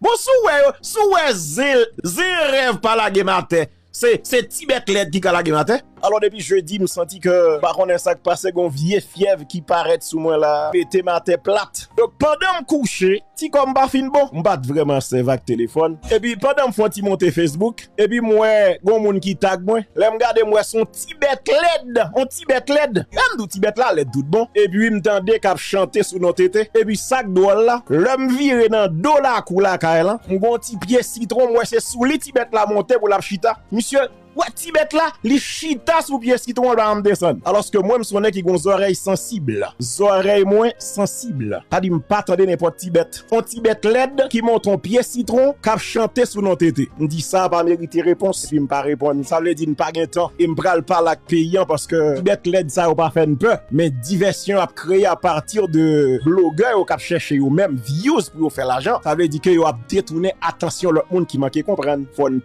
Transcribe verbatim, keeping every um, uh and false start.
Bon, si w wè yo, si w wè zen, zen rèv pa lage m atè, se, se ti bèt lèd ki ka lage m atè. Alò, depi jedi, m santi ke, pa konnen sa k pase, gon vye fyèv ki parèt sou mwen la, mete m atè plat. Donk, pandan m kouche, ti kò m pa fin bon. M pa t vrèman sèvi ak telefòn. Epi, pandan m fè yon ti monte Facebook, epi m wè gon moun ki tag mwen. Lè m gade, m wè se yon ti bèt lèd, yon ti bèt lèd. Lè m di w ti bèt la lèd tout bon. Epi, m tande k ap chante sou non Tete. Epi, sa k dwòl la, lè m vire nan do lakou lakay lan, m gon ti pye sitwon, m wè se sou li ti bèt la monte pou l ap chita. Misye, wè ti bèt la, li chita sou pye sitwon, l pa janm desann. Alòske mwen, m se yon nèg ki gon zòrèy sansib. Zòrèy mwen sansib. Sa di m pa tande nenpòt ti bèt. On ti bèt lèd ki monte on pye sitwon k ap chante sou non Tete. M di sa pa merite repons, epi m pa reponn. Sa vle di n pa gen tan. E m pral pale ak peyi an paske ti bèt lèd sa yo pa fè n pè. Men divèsyon ap kreye apati de blogè yo k ap chèche yo menm views pou yo fè lajan. Sa vle di ke yo ap detounen atansyon lòt moun ki manke konprann. Fò n